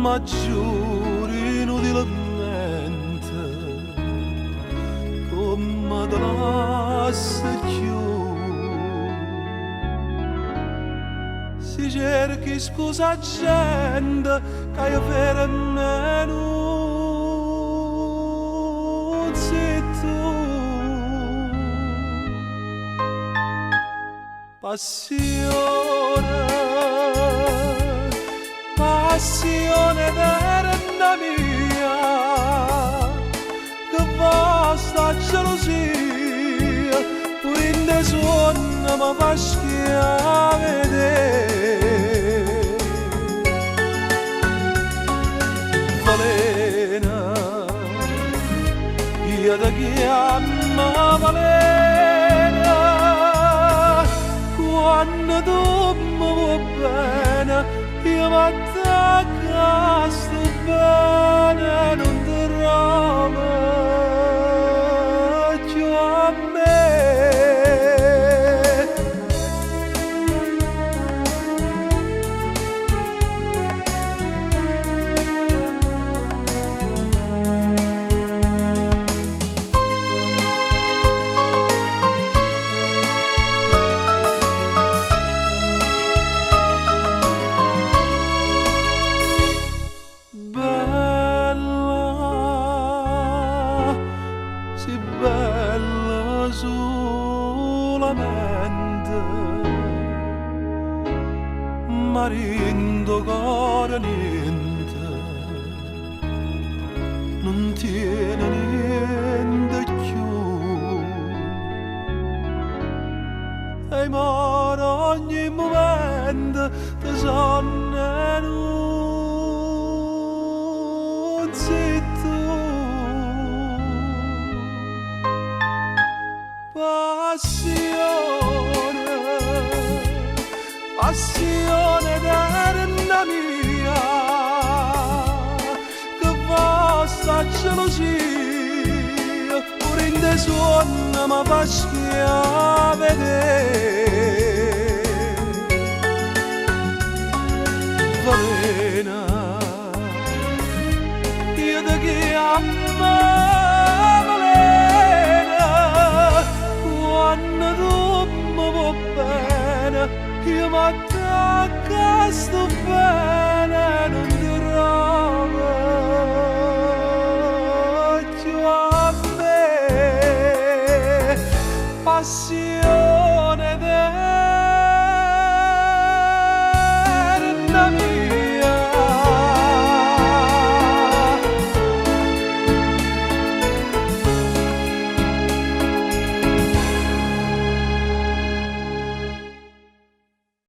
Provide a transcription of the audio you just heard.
Ma giuro inutilmente Comme te lasso cchiù. Si cerchi scusa 'a gente ca io ferme nun si tu. Passione, passione eterna mia, che fa sta gelosia, pure in de suonno mi fa schiavedere. Valena, io ti chiamo Valena, quando tu mi vuoi bene, io m'attacco a sto bene, non ti trovo più a me. Bella, si bella solamente, ma rindo cuore niente, non tiene niente più. E moro ogni momento, ti sonno non sei tu. Passione, passione eterna mia, che fa sta gelosia, pure in de suonno mi fa schiavedere. Valena, io ti chiamo Valena, quando tu mi vuoi bene, io m'attacco a sto bene, non ti trovo più a me. Passione,